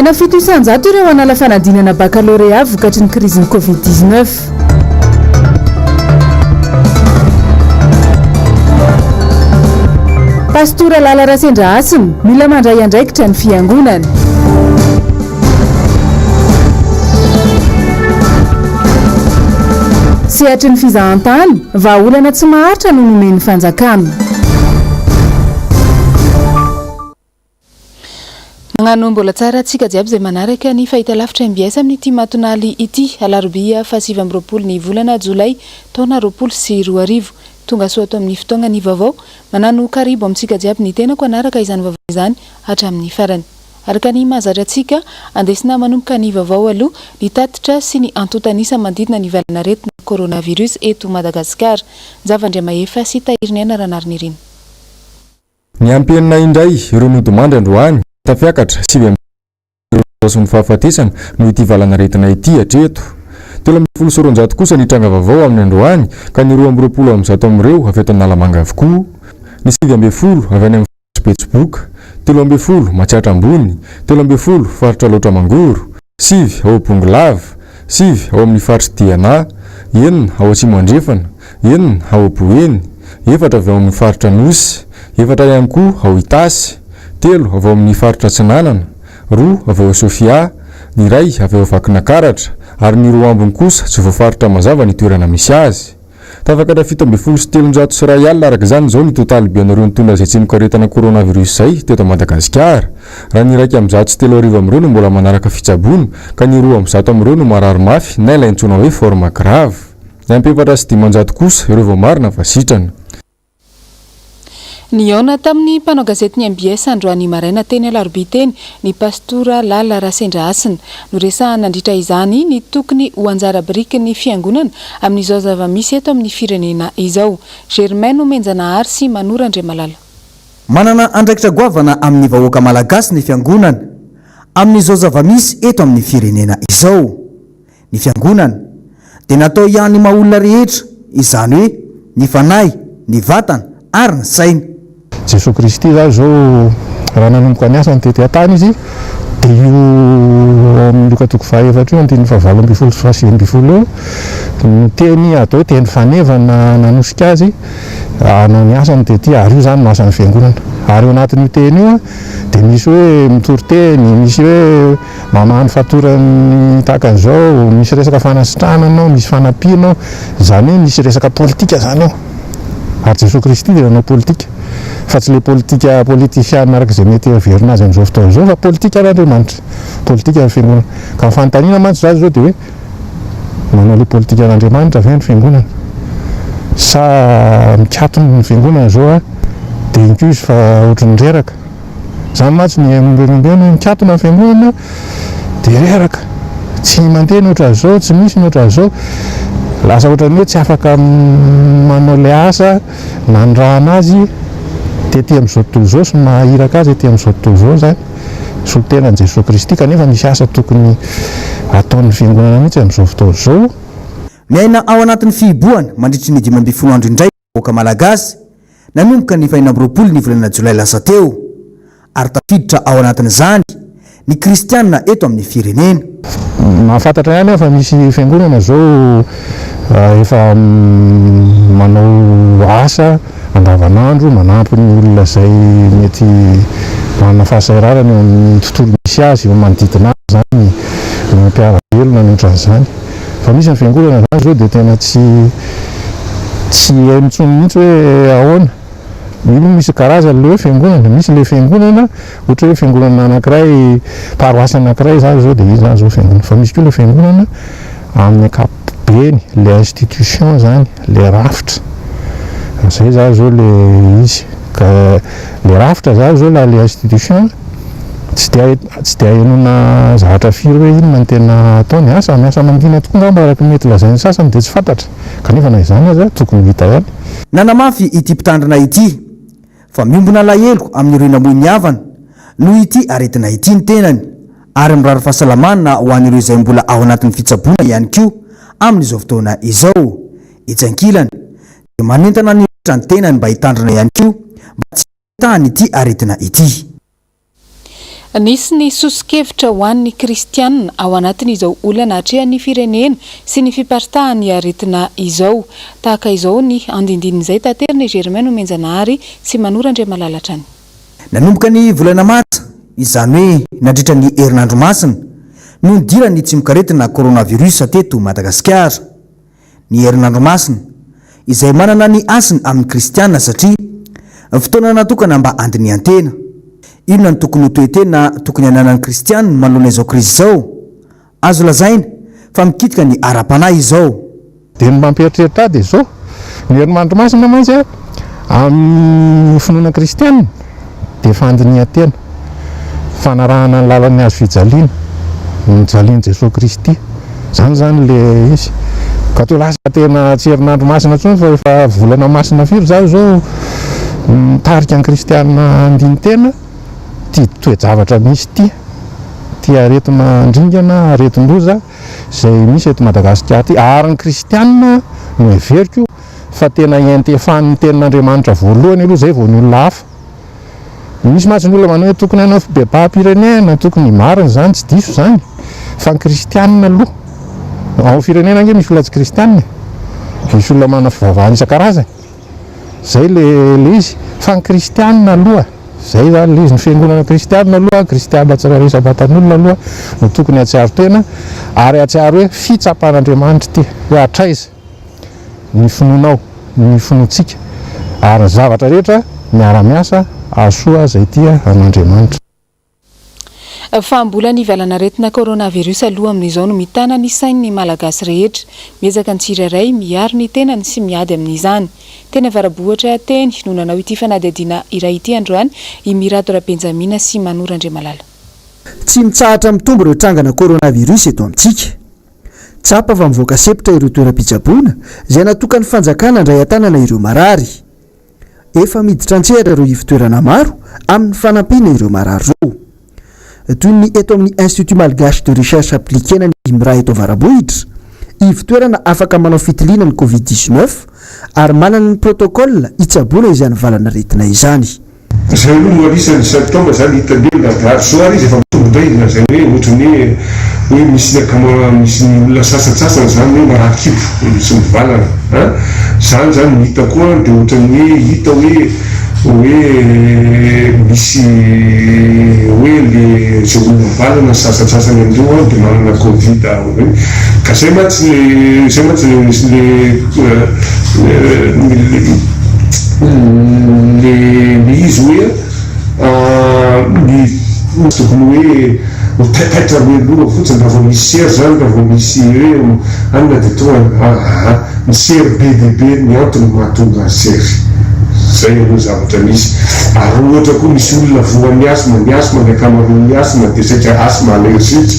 Nihena 7% ireo hanala fanadinana bakalorea vokatry ny krizin'ny Covid 19. Pastora Lala Rasendrahasina, mila mandray andraikitra ny fiangonana. Sehatry ny fizahantany, vahaolana tsy maharitra no nomen'ny fanjakana. Magnano mbola tsara antsika jiaby izay manaraka ny fahitalavitra mbs amin'ity matonaly ity, alarobia faha 29 ny volana jolay taona 2020. Tonga soa ato amin'ny fotoagna ny vaovao. Manano karibo amintsika jiaby ny tenako hanaraka izany vaovao izany hatramin'ny farany. Araka ny mahazatra antsika, andesina manomboka ny vaovao aloha ny tatitra sy ny antontan'isa manodidina ny valanaretina coronavirus eto Madagasikara. Njava Andriamahefa sy Tahiriniaina Ranarinirina. Niampy enina indray ireo nodimandry androany, tafiakatra 39 ny fahafatesana noho ity valanaretina ity hatreto. 213 kosa ny tranga vaovao amin'ny androany ka ny 122 amin'ireo avy eto Analamanga avokoa, ny 19 avy any amin'ny faritr'i Betsiboka, 13 Matsiatra Ambony, 13 faritra Alaotra Mangoro, sivy ao Bongolava, sivy ao amin'ny faritr'i Diana, enina ao Atsimo Andrefana, enina ao Boeny, efatra avy ao amin'ny faritra Anosy, efatra ihany koa ao Itasy, telo avy ao amin'ny faritra Atsinanana, roa avy ao Sofia, ny iray avy ao Vakinakaratra ary ny roa ambiny kosa tsy voafaritra mazava ny toerana misy azy. Tafakatra 317 araka izany izao ny totaly be an'ireo nitondra izay tsimokaretina coronavirus izay teto Madagasikara. Raha ny 31 amin'ireo no mbola manaraka fitsaboana ka ny 102 amin'ireo no marary mafy na ilay antsoina hoe forme grave. Niampy 504 kosa ireo voamarina fa sitrana. Nihaona tamin'ny mpanao gazetin'ny mbs androany maraina teny Alarobia teny ny Pastora Lala Rasendrahasina. Noresahana nandritra izany ny tokony ho anjara birikin'ny fiangonana amin'izao zava-misy eto amin'ny firenena izao. Germain Nomenjanahary sy Manoro Andriamalala. Manana andraikitra goavana amin'ny vahoaka malagasy ny fiangonana amin'izao zava-misy eto amin'ny firenena izao. Ny Fiangonana dia natao hiahy ny maha-olona rehetra, izany hoe ny fanahy, ny vatana ary ny saina. Jesoa Kristy izany izao raha nanomboka ny asany tety an-tany Izy dia io ao amin'ny Lioka toko fahaefatra io andininy fahavalo ambin'ny folo sy fahasivy ambin'ny folo io no teny atao hoe teny faneva na nanosika Azy hanao ny asany tety ary io izany no asan'ny Fiangonana. Ary ao anatin'io teny io dia misy hoe mitory teny, misy hoe Mamaha ny fatoran'ny tahaka an'izao, misy resaka fanasitranana ao, misy fanampiana ao, izany hoe misy resaka politika izany ao. Ary Jesoa Kristy dia nanao politika, fa tsy ilay politika politisiana araka izay mety heverina azy amin'izao fotoana izao, fa politika an'Andriamanitra, politika ny fiangonana. Ka ny fanontaniana mantsy izany izao dia hoe, manao ilay politika an'Andriamanitra ve ny fiangonana? Sa mikatona ny fiangonana izao an, dia iny koa izy fa ohatran'ny reraka? Izany mantsy ny ombieniombieny hoe mikatona ny fiangonana dia reraka, tsy mandeha ny ohatran'izao, tsy misy ny ohatran'izao, lasa ohatran'ny hoe tsy afaka manao ilay asa nanirahana azy tety amin'izao tontolo izao sy maha iraka azy ety amin'izao tontolo izao izany, solontenan'i Jesoa Kristy kanefa misy asa tokony hataon'ny fiangonana mihitsy amin'izao fotoana izao. Miaina ao anatin'ny fihibohana mandritry ny 15 andro indray vahoaka malagasy nanomboka ny faha-26 ny volana jolay lasa teo, ary tafiditra ao anatin'izany ny kristiana eto amin'ny firenena. Mahafantatra ihany aho fa misy fiangonana izao efa manao asa andavanandro manampy ny olona izay mety manana fahasahiranana eo amin'ny tontolo misy azy, eo amin'ny manodidina azy izany, ny mpiara-belona ny ohatran'izany. Fa misy ny fiangonana izany izao dia tena tsy tsy hainy intsony mihitsy hoe ahoana. Io moa misy karazany ilay hoe fiangonana, misy ilay fiangonana ohatra hoe fiangonana anankiray, paroasy anankiray izany izao dia io izany izao fiangonana. Fa misy koa ilay fiangonana amin'ny ankapobeny, ilay institution izany, ilay rafitra. Izay izany izao ilay izy. Ka ilay rafitra izany izao na ilay institution tsy dia tsy dia ahenoana zavatra firy hoe inona no tena ataony. Asa, miasa mangina tokoa angamba araka ny mety lazain'ny sasany dia tsy fantatra. Kanefa na izany aza tokony ho hita ihany. Nanamafy ity mpitandrina ity fa miombona alahelo amin'ireo namoy ny havana noho ity aretina ity ny tenany ary mirary fahasalamana ho an'ireo izay mbola ao anatin'ny fitsaboana ihany koa amin'izao fotoana izao. Etsy ankilany dia manentana ny rehetra ny tenany mba hitandrina ihany koa mba tsy hahitany ity aretina ity. Nisy ny soso-kevitra ho an'ny kristianina ao anatin'izao olana atrehan'ny firenena sy ny fiparitahan'ny aretina izao. Tahaka izao ny andindinin'izay taterin'i Germain Nomenjanahary sy Manoro Andriamalala hatrany. Nanomboka ny volana martsa, izany hoe nandritra ny herinandro masina, no nidiran'ny tsimokaretina coronavirus teto Madagasikara. Ny herinandro masina, izay manana ny hasiny amin'ny kristiana satria fotoana natokana mba handinihan-tena. Inona no tokony ho toe-tena tokony hananan'ny kristiana manoloana izao krizy izao? Azo lazaina fa mikitika ny ara-panahy izao. Dia ny mampieritreritra ahy dia izao, ny herinandro masina mantsy amin'ny finoana kristiana dia fandinihan-tena, fanarahana ny lalan'ny hazo fijaliana, nijalian'i Jesoa Kristy. Izany izany ilay izy. Ka toa lasa tena tsy herinandro masina intsony fa efa volana masina firy izaho izao mitarika ny kristiana handini-tena ity toe-javatra misy ity, ity aretina andringana, aretin-doza izay misy eto Madagasikara ity. Ary ny kristiana no heveriko fa tena iantefan'ny tenin'Andriamanitra voalohany aloha izay vao ny olona hafa. Misy mantsy ny olona manao hoe tokony hanao fibebaham-pirenena, tokony, marina izany, tsy diso izany, fa ny kristianina aloha, ao amin'ny firenena ange misy olona tsy kristianina e, misy olona manana fivavahana isan-karazany, izay ilay izy, fa ny kristianina aloha, izay izany ilay izy, ny fiangonana kristianina aloha, kristianina tsirairay isam-batan'olona aloha no tokony hahatsiaro tena, ary hahatsiaro hoe fitsapan'Andriamanitra ity, hoe hatraiza. ny finoanao, ny finoantsika, ary ny zavatra rehetra miara-miasa hahasoa izay tia an'Andriamanitra. Fa mbola ny valan'aretina coronavirus aloha amin'izao no mitana ny sain'ny Malagasy rehetra. Miezaka ny tsirairay miaro ny tenany sy miady amin'izany. Teny Avarabohitra teny no nanao ity fanadihadiana iray ity androany i Mirado Rabenjamina sy Mano Randriamalala. Tsy mitsahatra mitombo ireo trangana coronavirus eto amintsika. Tsapa fa mivoaka sempotra ireo toeram-pitsaboana izay natokan'ny fanjakana handray an-tanana ireo marary. Efa miditra an-tsehatra ireo ivon-toerana maro amin'ny fanampiana ireo marary ireo. Toy ny eto amin'ny Institut Malgache de Recherche Appliquée na ny IMRA eto Avarabohitra, ivon-toerana afaka manao fitiliana ny Covid 19 ary manana ny protocole hitsaboana izany valanaretina izany. Zay aloha no anisan'ny symptôme zany hitan'ny olona dia ary zao ary izy efa mitombo indray lazainy hoe ohatran'ny hoe hoe misy ny akama misy ny olona sasantsasany zany hoe marary kibo misy mivalana an zany zany no hita koa dia ohatran'ny hoe hita hoe hoe misy hoe le zay olona mivalana ny sasantsasany amindreo an dia manana covid ka zay mantsy le zay mantsy le le le le izy hoe ny tsy tokony hoe ho taitaitra hoe loha fotsiny raha vao misy sery zany raha vao misy hoe anona dia tonga aa ny sery be dia be ny antony mahatonga sery zay aloha zavatra misy ary ohatra koa misy olona voan'ny asthme ny asthme ny ankamaroan'ny asthme dia saika asthme allergique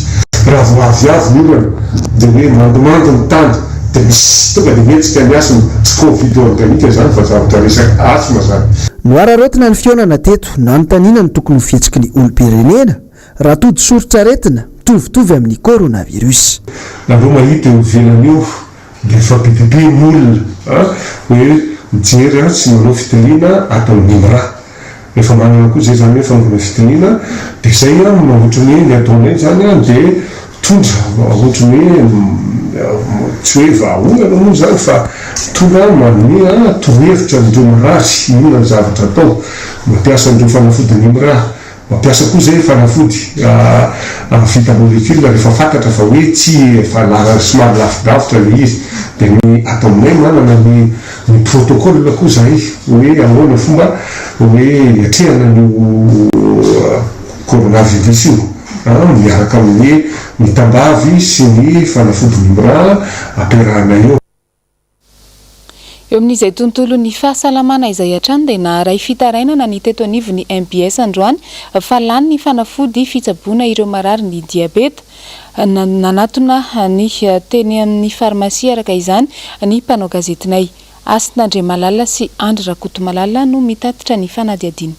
raha vao avy avy ny orana dia hoe mandomando ny tany dia misy tonga dia mihetsika ny asthme, tsy covid organique zany fa zavatra resaka asthme zany. Noararaotina ny fihaonana teto nanontaniana ny tokony ho fihetsiky ny olom-pirenena raha tojo soritr'aretina mitovitovy amin'ny coronavirus. Nareo mahita eo ivelany eo dia efa be dia be ny olona a hoe mijery a sy manao fitiliana ato amin'ny IMRA. Efa manana koa zay zany hoe fanaovana fitiliana dia zay an ohatry ny hoe ny ataonay zany an dia mitondra ohatry ny hoe tsy hoe vahaolana moa zany fa tonga manome an torohevitra an'ireo marary inona ny zavatra atao, mampiasa an'ireo fanafody NIMRA, mampiasa koa zay fanafody vita molecule rehefa fantatra fa hoe tsy efa somary lavidavitra ilay izy dia ny ato aminay manana ny Ny protocole koa zahay hoe ahoana fomba hoe hiatrehana an'io coronavirus io an, miaraka amin'ny ny tambavy sy ny fanafody mimra ampiarahana eo. Eo amin'izay tontolon'ny fahasalamana izay hatrany dia naharay fitarainana ny teto anivon'ny mbs androany fa lany ny fanafody fitsaboana ireo marary ny diabeta. Nanatona ny teny amin'ny farmasia araka izany ny mpanao gazetinay. Hasina Andriamalala sy Andry Rakotomalala no mitatitra ny fanadihadiana.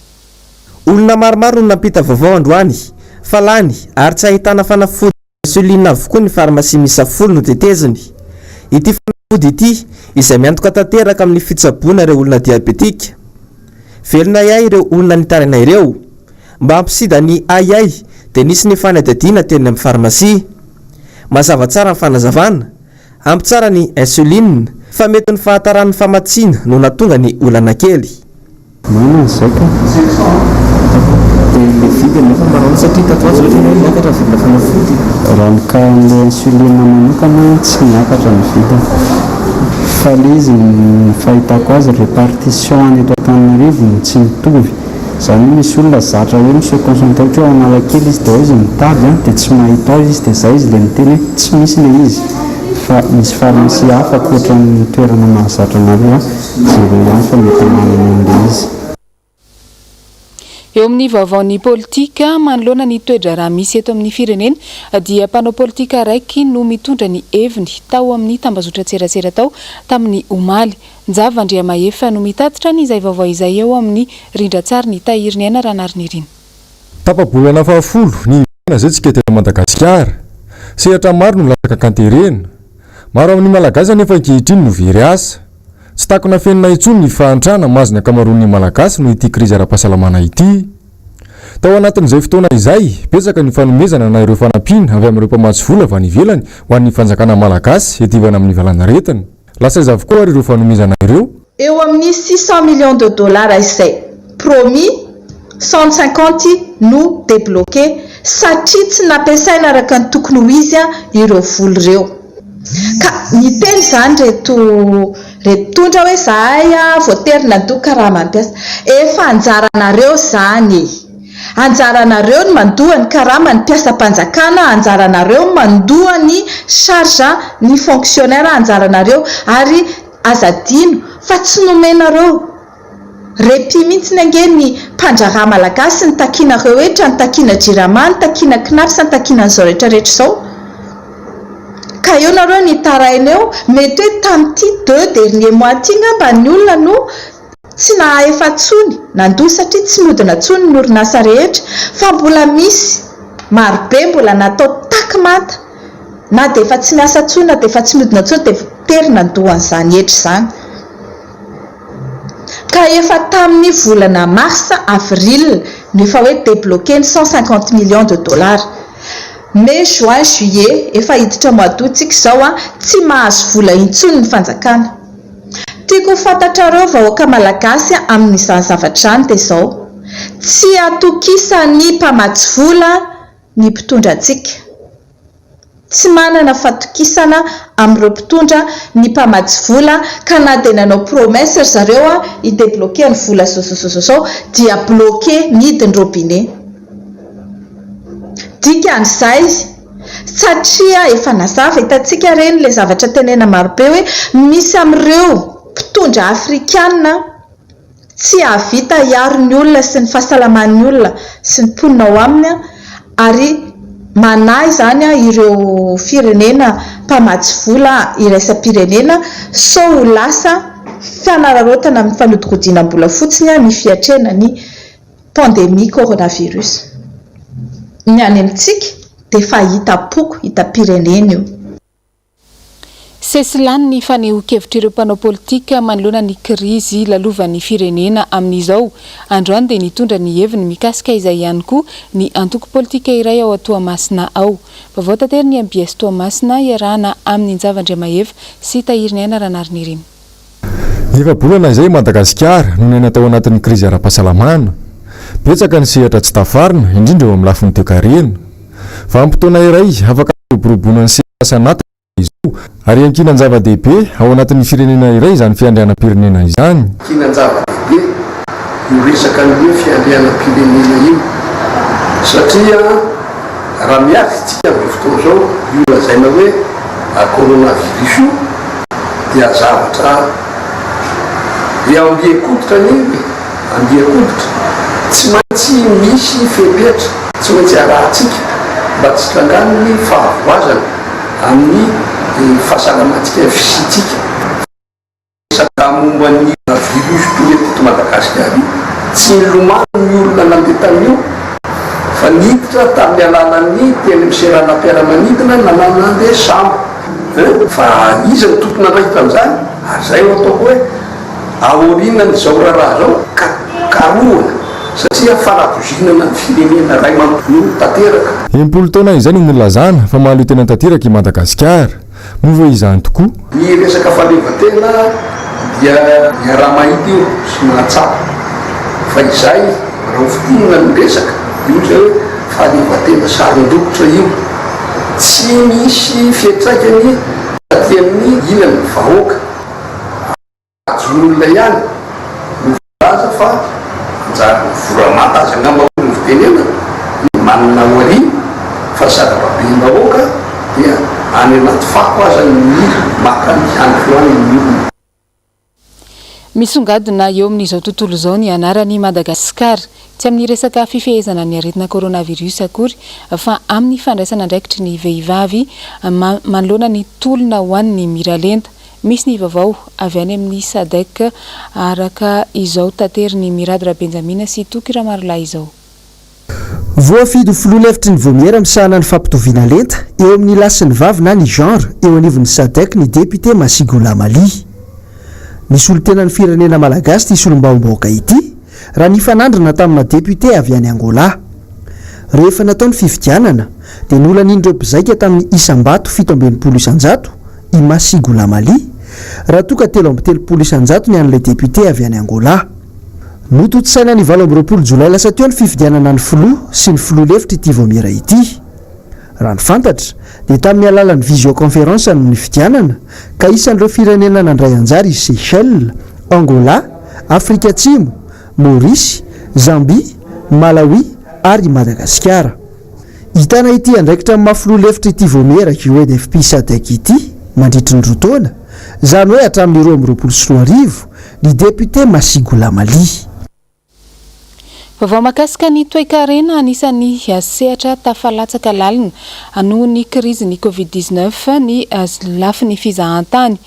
Olona maromaro no nampita vaovao androany fa lany ary tsy ahitana fanafody insuline avokoa ny farmasia miisa folo noteteziny. Ity fanafody ity izay miantoka tanteraka amin'ny fitsaboana ireo olona diabetika. Velona ahiahy ireo olona nitaraina ireo. Mba hampisida ny ahiahy dia nisy ny fanadihadiana teny amin'ny farmasia. Mazava tsara ny fanazavana. Ampy tsara ny insuline fa mety ny fahataran'ny famatsiana no nahatonga ny olana kely. Maina ny zay ka. Dia ilay vidiny nefa mba satria tato ho ato zao ohatran'ny hoe miakatra ny vidina fanafody. Raha ny cas an'ilay insuline manokana tsy miakatra ny vidiny. Fa ilay izy ny fahitako azy répartition any eto Antananarivo no tsy mitovy. Izany hoe misy olona zatra hoe mi-se concentrer ohatra hoe ao Analakely izy dia ao izy mitady an, dia tsy mahita ao izy dia izay izy ilay miteny hoe tsy misy ilay izy. Fa misy pharmacie hafa ankoatra ny toerana mahazatra anareo an, jereo ihany fa mety manana an'ilay izy. Eo amin'ny vaovaon'ny politika, manoloana ny toe-draharaha misy eto amin'ny firenena dia mpanao politika araiky no mitondra ny heviny tao amin'ny tambazotran-tserasera tao tamin'ny omaly. Njava Andriamahefa no mitatitra ny izay vaovao izay eo amin'ny rindran-tsarin'i Tahiriniaina Ranarinirina. Tapa-bolana fahafolo ny hiverina izay tsika teto Madagasikara. Sehatra maro no latsaka an-katerena. Maro amin'ny Malagasy anefa ankehitriny no very asa. Tsy takona afenina intsony ny fahantrana mahazo ny ankamaroan'ny Malagasy noho ity krizy ara-pahasalamana ity. Tao anatin'izay fotoana izay, betsaka ny fanomezana na ireo fanampiana avy amin'ireo mpamatsy vola avy any ivelany ho an'ny fanjakana Malagasy hiadivana amin'ny valanaretina. Lasa aiza avokoa ary ireo fanomezana ireo? Eo amin'ny 600 millions de dollars izay promis, 150 no débloqué satria tsy nampiasaina araka ny tokony ho izy ireo vola ireo. Ka niteny izany ireto ireto mpitondra hoe zahay voatery nandoa karama mpiasa. Efa anjaranareo izany e! Anjaranareo ny mandoa ny karaman'ny mpiasam-panjakana, anjaranareo ny mandoa ny charge ny fonctionnaire, anjaranareo ary aza adino fa tsy nomenareo Répit mihitsiny ange ny mpandraharaha malagasy ny takianareo hetra, ny takiana jirama, ny takiana cnaps, ny takiana an'izao rehetra rehetra izao. Ka eo nareo ny hitaraina eo, mety hoe tamin'ity deux derniers mois ity ngamba ny olona no tsy nahaefa intsony nandoa satria tsy mihodina intsony ny orinasa rehetra fa mbola misy marobe mbola natao taky manta na dia efa tsy miasa intsony na dia efa tsy mihodina intsony dia voatery nandoa an'izany hetra izany. Ka efa tamin'ny volana mars, avril no efa hoe debloquer ny 150 millions de dollars. Mai, juin, juillet, efa hiditra mois d'août tsika izao an, tsy mahazo vola intsony ny fanjakana. Tiako ho fantatrareo vahoaka malagasy amin'izany zavatra izany dia izao, tsy atokisan'ny mpamatsy vola ny mpitondra antsika. Tsy manana fatokisana amin'ireo mpitondra ny mpamatsy vola ka na dia nanao promesse ry zareo hi debloquer ny vola zao zao zao zao dia bloquer mihidy ny robinet. Dikan'izay satria efa nazava, hitantsika ireny ilay zavatra tenena marobe hoe misy amin'ireo mpitondra afrikana tsy hahavita hiaro ny olona sy ny fahasalaman'ny olona sy ny mponina ao aminy ary manahy izany ireo firenena mpamatsy vola iraisam-pirenena sao ho lasa fanararaotana amin'ny fanodikodinam-bola fotsiny ny fiatrehana ny pandemie coronavirus. Ny any amintsika dia efa hitam-poko, hitam-pirenena io. Sesilany ny fanehoan-kevitr'ireo mpanao politika manoloana ny krizy lalovan'ny firenena amin'izao. Androany dia nitondra ny heviny mikasika izay ihany koa ny antoko politika iray ao Toamasina ao. Vaovao taterin'ny mbs Toamasina iarahana amin'i Njava Andriamaheva sy Tahiriniaina Ranarinirina. Efa-bolana izay i Madagasikara no niaina tao anatin'ny krizy ara-pahasalamana. Betsaka ny sehatra tsy tafarina, indrindra eo amin'ny lafiny toekarena. Vanim-potoana iray afaka hampiroboroboana ny sehatr'asa anatiny izao ary iankinan-java-dehibe ao anatin'ny firenena iray izany fiandrianam-pirenena izany. Iankinan-java-dehibe io resaka ny hoe fiandrianam-pirenena io satria raha miady isika amin'izao fotoana izao io lazaina hoe coronavirus io dia zavatra dia ambian-koditra anie io e, ambian-koditra, tsy maintsy misy fepetra tsy maintsy arahantsika mba tsy hitrangan'ny fahavoazana amin'ny fahasalamantsika fisiantsika. Resaka momba ny virus tonga teto Madagasikara io, tsy nilomano ny olona nandeha tamin'io fa niditra tamin'ny alalan'ny teny amin'ny seranam-piaramanidina na nandeha sambo. Fa iza no tompon'andraikitra amin'izany? Ary izay no ataoko hoe aorianan'izao raharaha izao ka karohina. Satria fanapoizinana ny firenena iray manontolo tanteraka. 60 taona izay no nilazana fa mahaleo tena tanteraka i Madagasikara. Moa ve izany tokoa? Ny resaka fahaleovantena dia iaraha-mahita io sy mahatsapa fa izay raha ho fintinina ny resaka, io izay hoe fahaleovantena sarin-dokotra io. Tsy misy fiantraikany aty amin'ny ilan'ny vahoaka. Azon'olona ihany no voalaza fa manjary voramanta aza angamba hoy ny fitenenana, ny manana aoriana fa zava-babem-bahoaka dia any anaty fako aza ny maka ny haniko any ny olona. Misongadina eo amin'izao tontolo izao ny anaran'i Madagasikara. Tsy amin'ny resaka fifehezana ny aretina coronavirus akory fa amin'ny fandraisana andraikitry ny vehivavy manoloana ny tolona ho an'ny miralenta. Misy ny vaovao avy any amin'ny Sadec araka izao taterin'i Mirado Rabenjamina sy Toky Ramarolahy izao. Voafidy ho filoha lefitry ny Vaomiera misahana ny fampitoviana lenta eo amin'ny lahy sy ny vavy na ny genre eo anivon'ny Sadec ny depiote Masih Gholamali. Nisolo tena ny firenena malagasy ity solombavambahoaka ity raha nifanandrina tamina depiote avy any Angola. Rehefa natao ny fifidianana dia nolanian'ireo mpizaika tamin'ny isam-bato 67 i Masih Gholamali, raha toa ka 33% ny an'ilay depiote avy any Angola. Notontosaina ny 28 jolay lasa teo ny fifidianana ny filoha sy ny filoha lefitr'ity vaomiera ity. Raha ny fantatra dia tamin'ny alalan'ny visioconférence no nifidianana ka isan'ireo firenena nandray anjara i Seychelles, Angola, Afrika Atsimo, Maorisy, Zambia, Malawi ary i Madagasikara. Hitana ity andraikitra amin'ny maha filoha lefitra ity vaomiera UNFP Sadec ity mandritry ny roa taona, izany hoe hatramin'ny 2022, ny depiote Masih Gholamali. Vaovao mahakasika ny toekarena, anisan'ny sehatra tafalatsaka lalina noho ny krizin'ny Covid 19 ny lafiny fizahantany.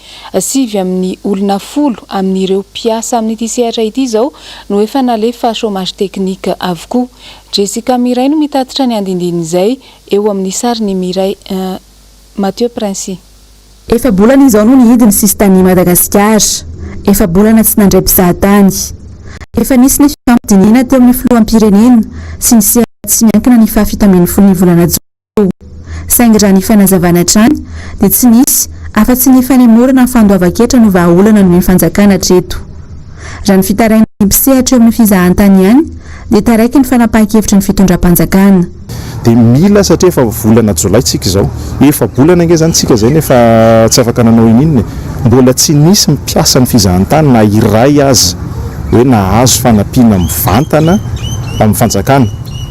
Sivy amin'ny olona folo amin'ireo mpiasa amin'ity sehatra ity izao no efa nalefa chômage technique avokoa. Jessica Miray no mitatitra ny andindinin'izay eo amin'ny sarin'i Miray Mathieu Princi. Efa-bolana izao no nihidy ny sisintanin'i Madagasikara. Efa-bolana tsy nandray mpizahatany. Efa nisy ny fifampidinihana teo amin'ny filoham-pirenena sy ny sehatra tsy miankina ny fahafito ambin'ny folo ny volana jolay teo. Saingy raha ny fanazavana hatrany dia tsy nisy afa-tsy ny fanemorana ny fandoavan-ketra no vahaolana nomen'ny fanjakana hatreto. Raha ny fitarainan'ny mpisehatra eo amin'ny fizahantany ihany dia taraiky ny fanapahan-kevitry ny fitondram-panjakana. Dia mila satria efa volana jolay tsika izao. Efa-bolana ange izany tsika izay nefa tsy afaka nanao ininona e. Mbola tsy nisy mpiasa ny fizahantany na iray aza hoe nahazo fanampiana mivantana amin'ny fanjakana.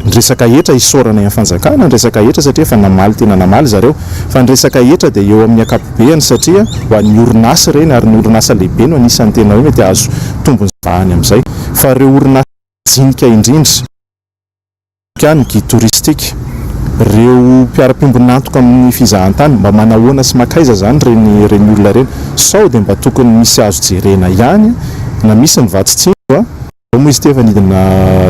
Ny resaka hetra isaorana ihany fanjakana ny resaka hetra satria efa namaly tena namaly zareo. Fa ny resaka hetra dia eo amin'ny ankapobeany satria ho an'ny orinasa ireny ary ny orinasa lehibe no anisan'ny tena hoe mety hahazo tombony vahany amin'izay. Fa ireo orinasa majinika indrindra, ny guide touristique, ireo mpiara-piombon'antoka amin'ny fizahantany, mba manahoana sy mankaiza izany ireny ireny olona ireny? Sao dia mba tokony misy azo jerena ihany na misy ny vatsy tsinjo a! Izao moa izy ity efa nidina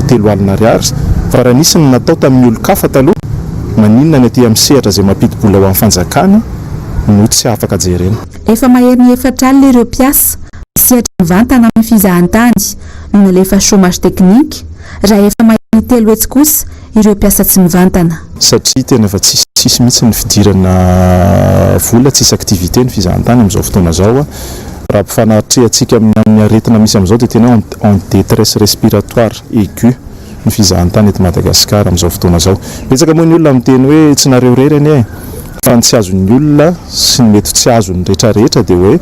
30 ariary, fa raha nisy ny natao tamin'ny olon-kafa taloha, maninona ny aty amin'ny sehatra izay mampidi-bola ho an'ny fanjakana no tsy afaka jerena? Efa maherin'ny 40 ireo mpiasa misehatra mivantana amin'ny fizahantany no nalefa chômage technique, raha efa maherin'ny 300 kosa ireo mpiasa tsy mivantana. Satria tena efa tsisy tsisy mihitsy ny fidirana vola, tsisy activité ny fizahantany amin'izao fotoana izao. Raha ampifanatrehantsika amin'ny amin'ny aretina misy amin'izao dia tena hoe en détresse respiratoire aiguë ny fizahantany eto Madagasikara amin'izao fotoana izao. Betsaka moa ny olona miteny hoe tsy nareo irery anie e! Fa ny tsy azon'ny olona sy ny mety ho tsy azon'ny rehetrarehetra dia hoe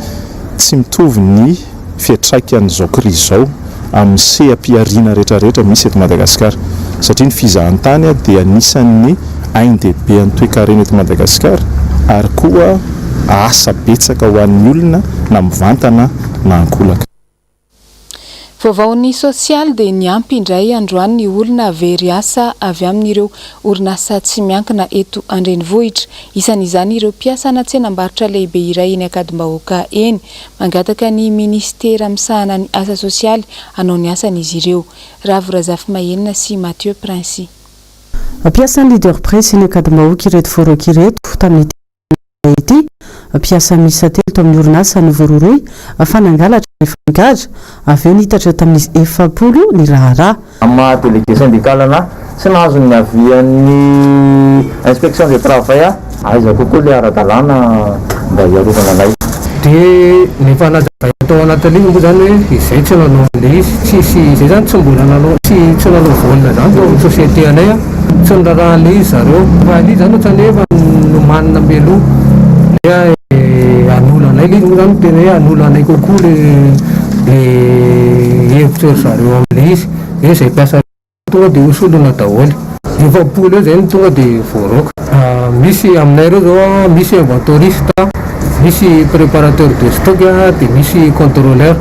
tsy mitovy ny fiantraikan'izao krizy izao amin'ny seha-pihariana rehetrarehetra misy eto Madagasikara. Satria ny fizahantany dia anisan'ny ain-dehibean'ny toekarena eto Madagasikara ary koa asa betsaka ho an'ny olona na mivantana na ankolaka. Vaovaon'ny sosialy dia niampy indray androany ny olona very asa avy amin'ireo orinasa tsy miankina eto an-drenivohitra. Isan'izany ireo mpiasana tsenam-barotra lehibe iray eny Ankadimbahoaka eny. Mangataka ny minisitera misahana ny asa sosialy hanao ny asany izy ireo. Ravo Razafimahenina sy Mathieu Princi. Mpiasan'ny Leader Press eny Ankadimbahoaka ireto voaroaka ireto tamin'ity alina ity. Mpiasa miisa telo tao amin'ny orinasa no voarohirohy fa nangalatra. rehefa nigadra, avy eo niitatra tamin'izy 40 ny raharaha. Amin'ny maha délégué syndical anahy, tsy nahazo ny avis an'ny inspection de travail aho, aiza kokoa ilay ara-dalàna mba hiarovana anay. Dia ny efa nazavaina tao anatin'ilay izy moa izany hoe izay tsy nanao an'ilay izy, tsisy, izay izany tsy mbola nanao, tsy tsy nanao vol izany tao amin'ny société anay an, tsy niraharaha an'ilay izy zareo, fa ilay izy izany ohatran'ny hoe efa nomanina mialoha, ilay hoe hanolo anay ilay izy moa izany tena hoe hanolo anay kokoa ilay ilay hevitry ry zareo amin'ilay izy, hoe izay mpiasa Tonga dia hosolona daholo. 40 eo zay no tonga dia voaroaka. Misy aminay ireo zao misy inventoriste, misy préparateur de stock dia misy contrôleur.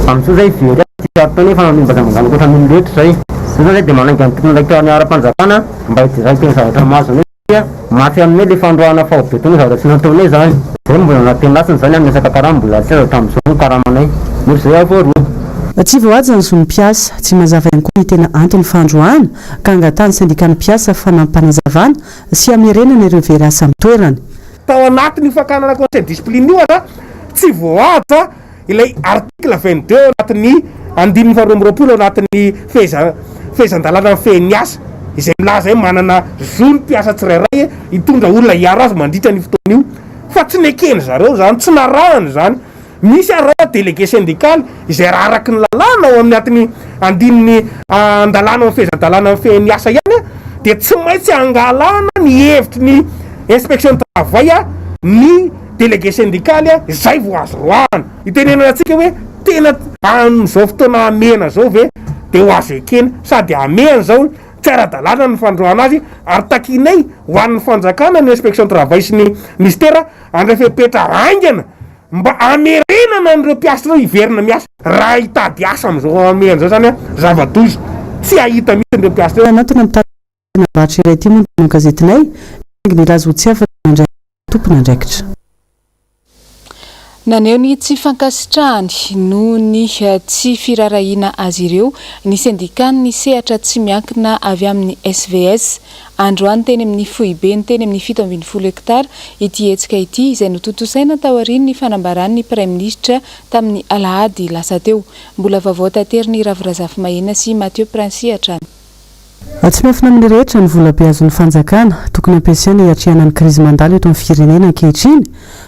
Amin'izao zay very azy ity sary ity nefa nanomboka mangana ankoatra ny olon-drehetra izay. Izao zay dia manainga ny tompon'andraikitra ny ara-panjakana mba hijerena tena zavatra mahazo anay. Satria mafy aminay le fandroahana faobe tony zavatra tsy nataonay zany. Zay no mbola anatin'ny zany amin'ny resaka karama mbola tsy azo hatramin'izao ny karamanay. Nefa zay aho voaroaka. Tsy voahaja ny zon'ny mpiasa, tsy mazava ihany koa ny tena anton'ny fandroahana ka angatahan'ny sendikan'ny mpiasa fanampinazavana sy hamerenana ireo very asa amin'ny toerany. Tao anatin'io fakana na conseil de discipline io aza tsy voahaja Ilay article 22 ao anatin'ny andininy faha 22 ao anatin'ny feheza fehezan-dalàna mifehy ny asa izay milaza hoe manana zo ny mpiasa tsirairay hitondra olona hiaro azy mandritra an'io fotoana io fa tsy nekeny zareo izany, tsy narahany izany. Misy ary raha délégué syndical izay raha araky ny lalàna ao amin'ny atin'ny andininy an-dalàna ao amin'ny fehezan-dalàna mifehy ny asa ihany dia tsy maintsy angalana ny hevitry ny inspection du travail ny Délégué syndical izay vao azo roahana. Itenenana antsika hoe tena amin'izao fotoana hamehana izao ve dia ho azo ekena sady hamehana izao tsy ara-dalàna ny fandroahana azy ary takianay ho an'ny fanjakana ny inspection travail sy ny ministera handray fepetra haingana mba hamerenana an'ireo mpiasa ireo hiverina miasa. Raha hitady asa amin'izao hamehana izao izany zava-doza tsy hahita mihitsy ireo mpiasa ireo. Nanatona ny varotra iray ity moa ny mpanao gazetinay saingy nilaza ho tsy afaka nandray tompon'andraikitra. Naneho ny tsy fankasitrahany noho ny tsy firaharahiana azy ireo ny sendikan'ny sehatra tsy miankina avy amin'ny SVS. Androany teny amin'ny foibeny teny amin'ny 17 hektara ity hetsika ity izay notontosaina taorian'ny fanambaran'ny Praiminisitra tamin'ny alahady lasa teo. Mbola vaovao taterin'i Ravo Razafimahenina sy Mathieu Princi hatrany. Tsy miafina amin'ny rehetra ny volabe azon'ny fanjakana, tokony hampiasaina hiatrehana ny krizy mandalo eto amin'ny firenena ankehitriny.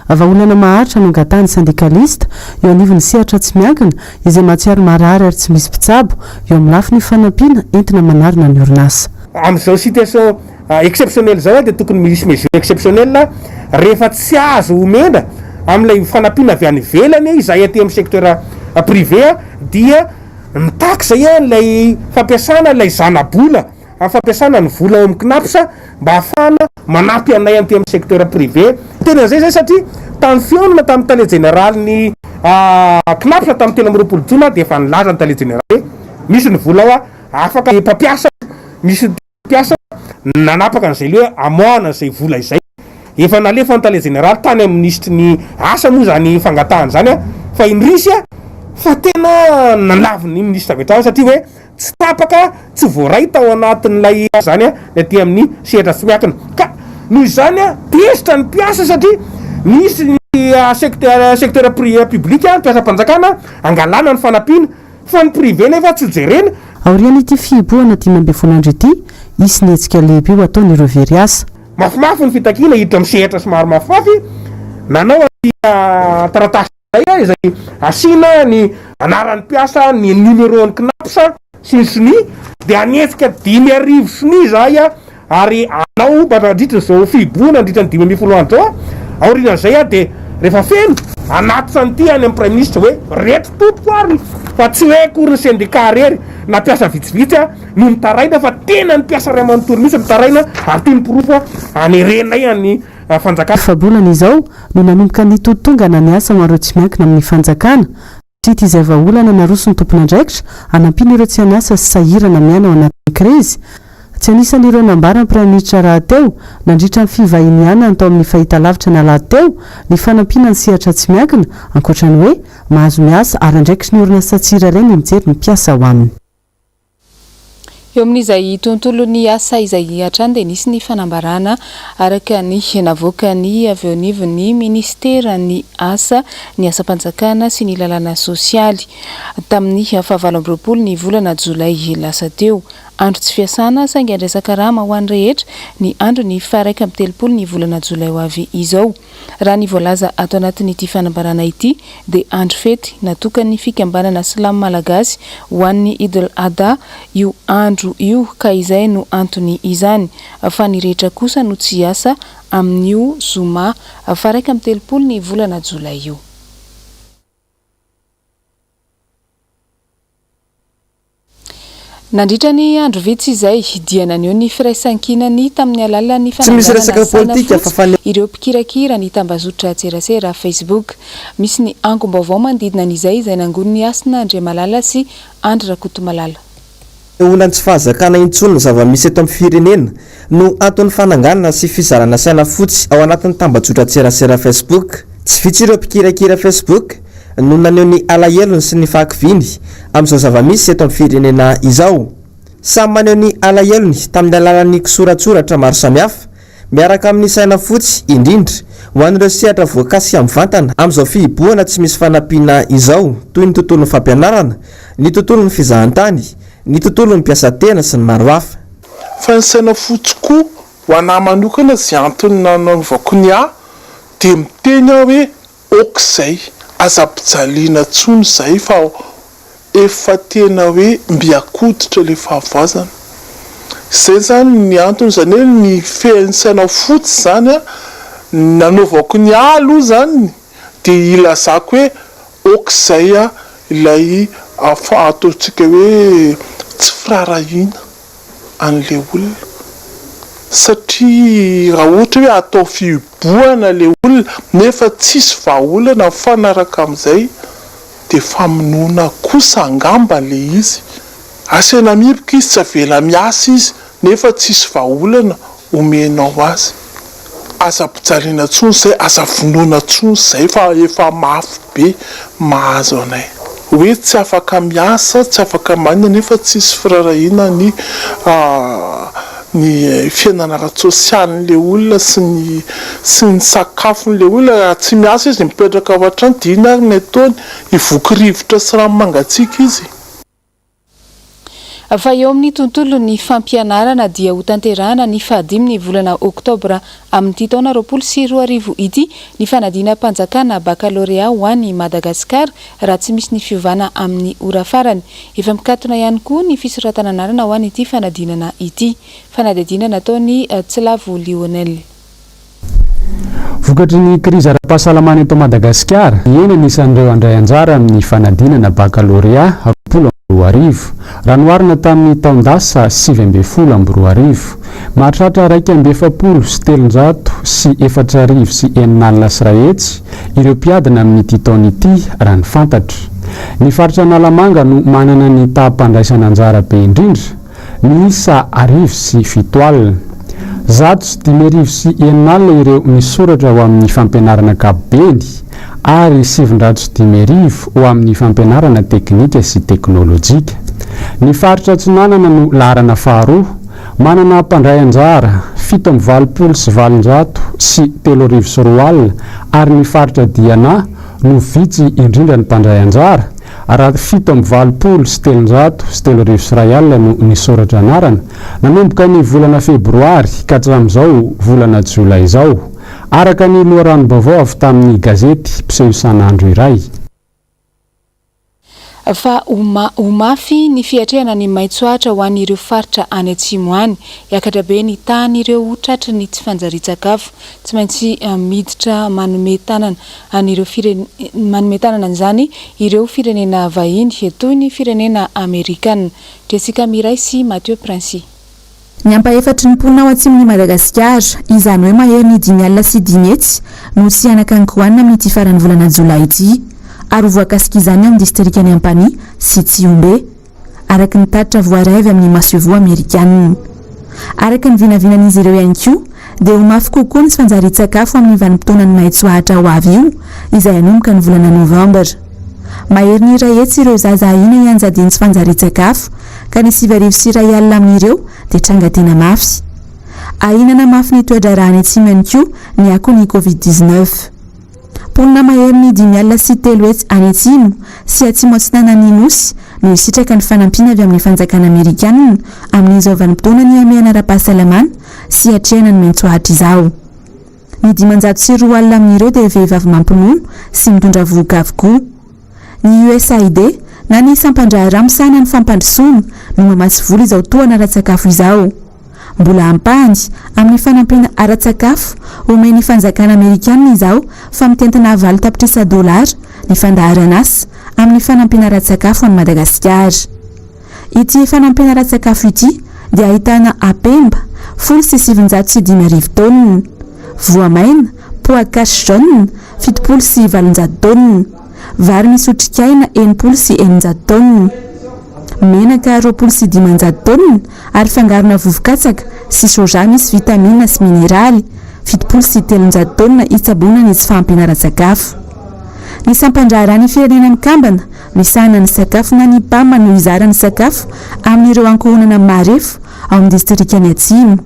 Vahaolana maharitra no angatahan'ny sendikalista eo anivon'ny sehatra tsy miankina izay mahatsiaro marary ary tsy misy mpitsabo eo amin'ny lafiny fanampiana entina manarina ny orinasa. Amin'izao situation exceptionnelle izao dia tokony misy mesure exceptionnelle rehefa tsy azo omena amin'ilay fanampiana avy any ivelany izahay aty amin'ny secteur privé dia Mitaky izay ilay fampiasana ilay zana-bola amin'ny fampiasana ny vola ao amin'ny Cnaps mba hahafahana manampy anay aty amin'ny secteur privé. Teny an'izay izay satria tamin'ny fihaonana tamin'ny tale jeneralin'ny Cnaps tamin'ny 23 jona dia efa nilaza ny tale jeneraly hoe misy ny vola ao afaka mpampiasa misy Mpiasa nanapaka an'izay le hoe amoahana an'izay vola izay. Efa nalefan'ny tale jeneraly tany amin'ny minisitry ny asa moa izany fangatahana izany fa indrisy fa tena nalavin'ny minisitra avy hatrany satria hoe tsy tapaka, tsy voaray tao anatin'ilay izany ny aty amin'ny sehatra tsy miankina. Ka noho izany tezitra ny mpiasa satria misy ny secteur secteur public, mpiasam-panjakana angalana ny fanampiana. Fa ny privé nefa tsy jerena. Aorian'ity fihibohana 15 andro ity, hisy ny hetsika lehibe ho ataon'ireo very asa. Mafimafy ny fitakiana hiditra amin'ny sehatra somary mafimafy, nanao an'ity taratasy iray izay asiana ny anaran'ny mpiasa, ny numéro-n'ny Cnaps sy ny sonia, dia hanetsika 5000 sonia izahay ary hanao mandritra izao fihibohana mandritra ny 15 andro izao, aorian'izay dia rehefa feno, hanatitra an'ity any amin'ny Praiminisitra hoe reto tompoko ary fa tsy hoe akory ny sendika irery na mpiasa vitsivitsy no mitaraina fa tena ny mpiasa iray manontolo mihitsy mitaraina ary ity ny porofo hanerenay an'ny fanjakana. Efa-bolana izao no nanomboka nitotongana ny asa ho an'ireo tsy miankina amin'ny fanjakana. Satria izay vahaolana naroson'ny tompon'andraikitra hanampiana ireo tsy an'asa sy sahirana miaina ao anatin'ny krizy. Tsy anisan'ireo nambaran'ny Praiminisitra rahateo, nandritra ny fivahinianany tao amin'ny fahitalavitra ny alahady teo, ny fanampiana ny sehatra tsy miankina, ankoatra ny hoe mahazo miasa ary andraikitry ny orinasa tsirairay ny mijery ny mpiasa ao aminy. Eo amin'izay tontolon'ny asa izay hatrany dia nisy ny fanambarana araka ny navoakan'ny avy eo anivon'ny minisiteran'ny asa, ny asam-panjakana sy ny lalàna sosialy tamin'ny fahavalo amby 20 ny volana jolay lasa teo. Andro tsy fiasana saingy andraisan-karama ho an'ny rehetra ny andron'ny faha-31 ny volana jolay ho avy izao. Raha ny voalaza ato anatin'ity fanambarana ity dia andro fety natokan'ny fikambanana silamo malagasy ho an'ny Idl Adha io andro io ka izay no antony izany fa ny rehetra kosa no tsy hiasa amin'io zoma faha-31 ny volana jolay io. Nandritra ny andro vitsy izay dia naneho ny firaisankinany tamin'ny alalan'ny Tsy misy fananganana resaka saina politika fa fotsy fane. ireo mpikirakira ny tambazotran-tserasera Facebook. Misy ny angom-baovao manodidina an'izay izay nangonin'i Hasina Andriamalala sy Andry Rakotomalala. Fanehoana ny tsy fahazakana intsony ny zava-misy eto amin'ny firenena no anton'ny fananganana sy fizarana saina fotsy ao anatin'ny tambajotran-tserasera Facebook. Tsy vitsy ireo mpikirakira Facebook no naneho ny alahelony sy ny fahakiviany amin'izao zava-misy eto amin'ny firenena izao. Samy maneho ny alahelony tamin'ny alalan'ny kisoratsoratra maro samihafa miaraka amin'ny saina fotsy indrindra ho an'ireo sehatra voakasika mivantana amin'izao fihibohana tsy misy fanampiana izao toy ny tontolon'ny fampianarana, ny tontolon'ny fizahantany, ny tontolon'ny mpiasa tena sy ny maro hafa. Fa ny saina fotsy koa ho anah manokana izay antony nanaovako ny ahy dia miteny aho hoe Ok zay, aza ampijaliana tsony zay fa efa tena hoe mby akoditra le fahavoazana. Zay zany ny antony, zany hoe ny fehin'ny saina fotsy zany an, nanaovako ny ahy aloha zany de ilazako hoe ok zay an ilay ataontsika hoe tsy firaharahiana. an'ilay olona satria raha ohatra hoe atao fihibohana ilay olona nefa tsisy vahaolana mifanaraka amin'izay dia famonoana kosa angamba ilay izy. Asaina mihiboka izy, tsy avela miasa izy nefa tsisy vahaolana omenao azy. Aza ampijaliana intsony izay, aza vonoina intsony izay fa efa mafy be mahazo anay. Hoe tsy afaka miasa, tsy afaka manina nefa tsisy firaharahiana ny ny fiainana ara-tsosialin'ilay olona sy ny sy ny sakafon'ilay olona. Raha tsy miasa izy mipetraka ao an-trano dia inona ary ny ataony? Hivoky rivotra sy rano mangatsiaka izy. Fa eo amin'ny tontolon'ny fampianarana dia hotanterahana ny fahadimy ny volana oktobra amin'ity taona 2020 ity ny fanadinam-panjakana bakalorea ho an'i Madagasikara raha tsy misy ny fiovana amin'ny ora farany. Efa mikatona ihany koa ny fisoratana anarana ho an'ity fanadinana ity. Fanadihadiana nataon'i Tsilavo Lionel. Vokatry ny krizy ara-pahasalamana eto Madagasikara, nihena ny isan'ireo handray anjara amin'ny fanadinana bakalorea 2020, raha noharina tamin'ny taon-dasa 2019. Mahatratra 341 640 ireo mpiadina amin'ity taona ity, raha ny fantatra. Ny faritra Analamanga no manana ny taham-pandraisana anjara be indrindra, miisa 701. 601 ireo nisoratra ho amin'ny fampianarana ankapobeny ary 509 ho amin'ny fampianarana teknika sy teknolojika. Ny faritra Atsinanana no laharana faharoa, manana mpandray anjara 287 200 ary ny faritra Diana no vitsy indrindra ny mpandray anjara, raha 387 301 no nisoratra anarana, nanomboka ny volana febroary ka hatramin'izao volana jolay izao, araka ny loharanom-baovao avy tamin'ny gazety mpiseho isan'andro iray. Fa ho ho mafy ny fiatrehana ny maitso ahitra ho an'ireo faritra any atsimo any. Hiakatra be ny tahan'ireo tratry ny tsy fanjarian-tsakafo. Tsy maintsy miditra manome tanana an'ireo firene manome tanana an'izany ireo firenena vahiny toy ny firenena amerikana. Jessica Miray sy Mathieu Princi. Ny ampahefatry ny mponina ao atsimon'i Madagasikara, izany hoe maherin'ny 505 no tsy hanan-kanin-kohanina amin'ity faran'ny volana jolay ity, ary ho voakasik'izany ao amin'ny distrikan'i Ampanihy sy Tsihombe, araka ny tatitra voaray avy amin'ny masoivoho amerikanina. Araka ny vinavinan'izy ireo ihany koa, dia ho mafy kokoa ny tsy fanjarian-tsakafo amin'ny vanim-potoanan'ny maitso ahitra ho avy io, izay hanomboka ny volana novambra. Maherin'ny 100 ireo zaza ahiana hianjadian'ny tsy fanjarian-tsakafo, ka ny 1089 amin'ireo dia tranga tena mafy. Ahiana hanamafy ny toe-draharaha any Atsimo ihany koa ny akon'ny Covid 19. Mponina maherin'ny 305 any Atsimo sy Atsimo Atsinanan'ny Nosy no hisitraka ny fanampiana avy amin'ny fanjakana Amerikanina amin'izao vanim-potoanan'ny hamehana ara-pahasalamana sy hiatrehana ny maitsoahitra izao. Ny 205 amin'ireo dia vehivavy mampinono sy mitondra vohoka avokoa. Ny USAID na ny sampan-draharaha misahana ny fampandrosoana no mamatsy vola izao tohana ara-tsakafo izao. Mbola ampahany amin'ny fanampiana ara-tsakafo omen'ny fanjakana amerikanina izao fa mitentina valo tapitrisa dolara ny fandaharan'asa amin'ny fanampiana ara-tsakafo an'i Madagasikara. Ity fanampiana ara-tsakafo ity dia ahitana apemba, 1910 taonina, voamaina, pois cache jaune, 870 taonina, vary misy otrikaina 660 taonina, menaka 520 taonina ary fangarona vovo-katsaka sy soja misy vitamina sy mineraly, 370 taonina hitsaboana ny tsy fahampiana ara-tsakafo. Ny sampan-draharahan'ny Firenena Mikambana misahana ny sakafo na ny PAM no hizara ny sakafo amin'ireo ankohonana marefo ao amin'ny distrikan'i Atsimo,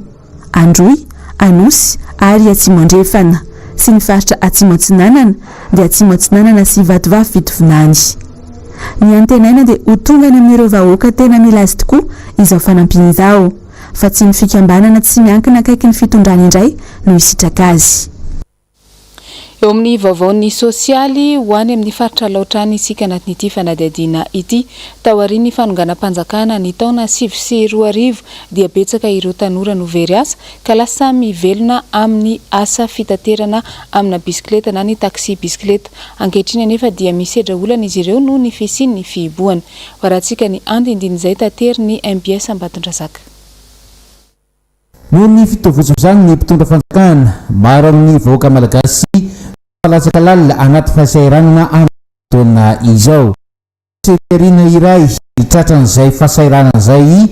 Androy, Anosy ary Atsimo Andrefana, sy ny faritra Atsimo Atsinanana, dia Atsimo Atsinanana sy Vatovavy Fitovinany. Ny antenaina dia ho tonga any amin'ireo vahoaka tena mila azy tokoa izao fanampiana izao, fa tsy ny fikambanana tsy miankina akaiky ny fitondrana indray no hisitraka azy. Eo amin'ny vaovaon'ny sosialy, ho any amin'ny faritra Alaotra any isika anatin'ity fanadihadiana ity. Taorian'ny fanonganam-panjakana ny taona 2009 dia betsaka ireo tanora no very asa ka lasa mivelona amin'ny asa fitaterana amina bisikileta na ny taxi bisikileta. Ankehitriny anefa dia misedra olana izy ireo noho ny fisian'ny fihibohana. Hoarahantsika ny andindin'izay taterin'ny mbs Ambatondrazaka. Noho ny fitovitovizan'ny mpitondra fanjakana, maro amin'ny vahoaka malagasy no latsaka lalina anaty fahasahiranana amin'izao fotoana izao. Seperina iray tratran'izay fahasahiranana izay ny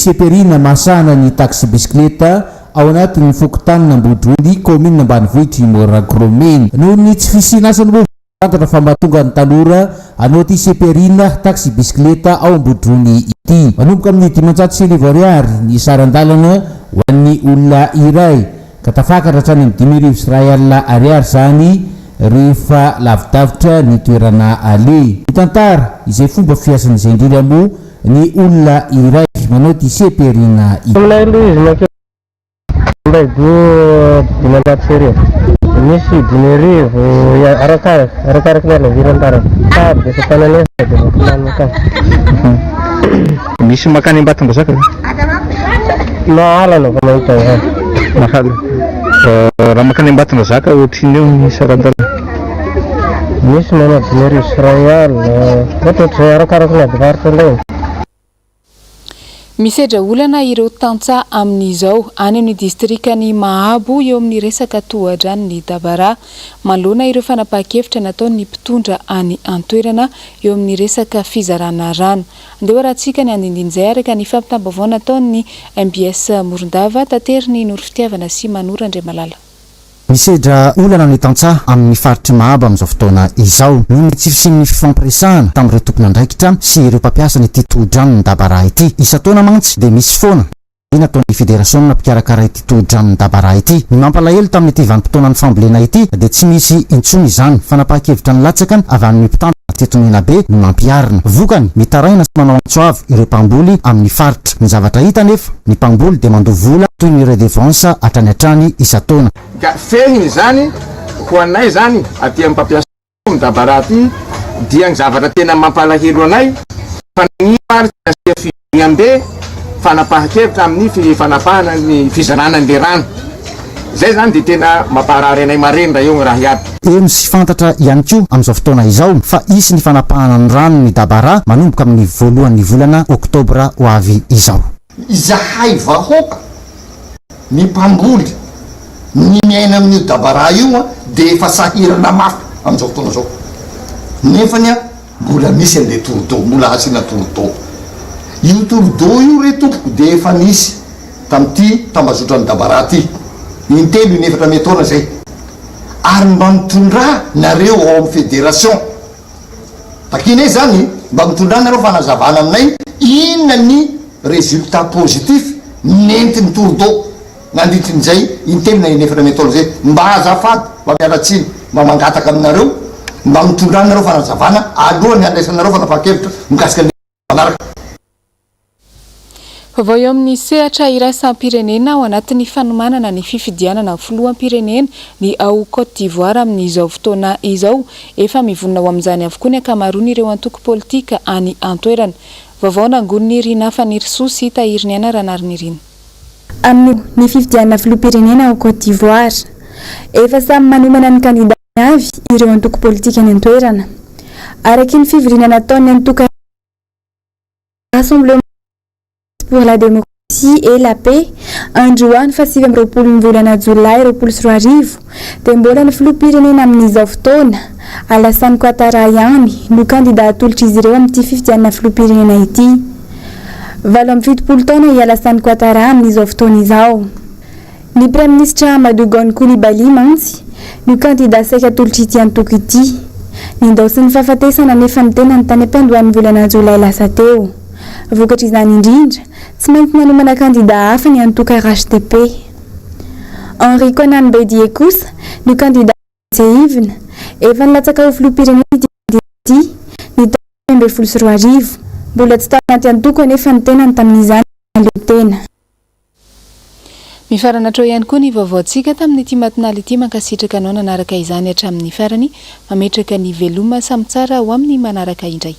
seperina mahasahana ny taxi-bisikileta ao anatin'ny fokontanin'Ambodrony, kaominina ambanivohitr'i Moragromena. Noho ny tsy fisian'asany moa Fantatra fa mahatonga ny tanora hanao ity seperina taxi bisikileta ao Ambodrony ity. Manomboka amin'ny 1500 ariary ny saran-dalana ho an'ny olona iray, ka tafakatra hatrany amin'ny 1051 ariary izany rehefa lavidavitra ny toerana aleha. Mitantara izay fomba fiasany izay indrindra moa ny olona iray manao ity seperina ity. Aminay aloha izy mankeo Minday go 1500. Misy 5000, arakaraka, arakaraky ny halaviran-dalana. Sady dia efa mpananesa dia mampilany mankany. Misy mankany Ambatondrazaka ve? Mahalana vao mahita izany. Mahalana. Raha mankany Ambatondrazaka ohatrinona eo ny saran-dalana? Misy manao 1050, ohatrohatr'izay arakaraky ny ady varotra indray. Misedra olana ireo tantsaha amin'izao any amin'ny distrikan'i Mahabo eo amin'ny resaka tohadranon'i Dabara. Manoloana ireo fanapahan-kevitra nataon'ny mpitondra any an-toerana eo amin'ny resaka fizarana rano. Andeha hoarahantsika ny andindin'izay araka ny fampitam-baovao nataon'ny mbs Morondava, taterin'i Noro Fitiavana sy Manoro Andriamalala. Misedra olana ny tantsaha amin'ny faritr'i Mahabo amin'izao fotoana izao noho ny tsy fisian'ny fifampiresahana tamin'ireo tompon'andraikitra sy ireo mpampiasa an'ity tohodranon'i Dabaraha ity. Isan-taona mantsy dia misy foana ny nataon'ny federasiona mpikarakara ity tohodranon'i Dabaraha ity. Ny mampalahelo tamin'ity vanim-potoanan'ny fambolena ity dia tsy misy intsony izany fanapahan-kevitra nilatsaka avy amin'ny mpitantana teto Menabe no nampiharina. Vokany, mitaraina sy manao antso avo ireo mpamboly amin'ny faritra. Ny zavatra hita anefa, Ny mpamboly dia mandoa vola toy ny redevance hatrany hatrany isan-taona. Ka fehiny izany, ho anay izany aty amin'ny mpampiasa Midabara aty dia ny zavatra tena mampalahelo anay fa nagnino ary tsy nasia fivoriambe fanapahan-kevitra amin'ny fanapahana ny fizarana an'le rano. Zay zany dia tena mampaharary anay mareny raha eo ny raha iaby. Heno sy fantatra ihany koa amin'izao fotoana izao fa hisy ny fanapahana ny rano ny Dabara manomboka amin'ny voalohan'ny volana oktobra ho avy izao. Izahay vahoaka, ny mpamboly, ny miaina amin'io Dabara io dia efa sahirana mafy amin'izao fotoana izao. Nefany mbola misy an'ilay tour d'eau, mbola hasiana tour d'eau. Io tour d'eau io re tompoko dia efa nisy tamin'ity tambazotran'i Dabara ity, intelo, inefatra metaona izay. Ary mba mitondrà nareo ao amin'ny fédération. Takianay izany mba mitondrà nareo fanazavana aminay inona ny résultat positif nentin'ny tour d'eau nandritrin'izay intelo na inefatra metaona izay. Mba azafady, mba miala tsiny, mba mangataka aminareo mba mitondrà nareo fanazavana alohan'ny handraisanareo fanapahan-kevitra mikasika ny manaraka. Vaovao eo amin'ny sehatra iraisam-pirenena ao anatin'ny fanomanana ny fifidianana filoham-pirenena ny ao Côte d'Ivoire amin'izao fotoana izao. Efa mivonona ho amin'izany avokoa ny ankamaroan'ireo antoko politika any an-toerana. Vaovao nangonin'i Rinah Fanirisoa sy Tahiriniaina Ranarinirina. Amin'ny ny fifidianana filoham-pirenena ao Côte d'Ivoire. Efa samy manomana ny kandidany avy ireo antoko politika any an-toerana. Araky ny fivoriana nataon'ny antoko. Rassemblement pour la démocratie et la paix, androany faha 29 ny volana jolay 2020 dia mbola ny filoham-pirenena amin'izao fotoana, Alassane Ouattara ihany no kandida atolotr'izy ireo amin'ity fifidianana filoham-pirenena ity. 78 taona i Alassane Ouattara amin'izao fotoana izao. Ny Praiminisitra Amadou Gon Coulibaly mantsy no kandida saika atolotr'ity antoko ity. Nindaosin'ny fahafatesana anefa ny tenany tany am-piandohan'ny volana jolay lasa teo. Vokatr'izany indrindra, tsy maintsy nanomana kandida hafa ny antoko RHDP. Henri Konan Bédié kosa no kandida tsiahivina. Efa nilatsaka ho filoham-pirenena ity kandida ity ny taona 2013. Mbola tsy tao anaty antoko anefa ny tenany tamin'izany nahaleo tena. Mifarana hatreo ihany koa ny vaovaontsika tamin'ity matinaly ity. Mankasitraka anao nanaraka izany hatramin'ny farany. Mametraka ny veloma samy tsara ho amin'ny manaraka indray.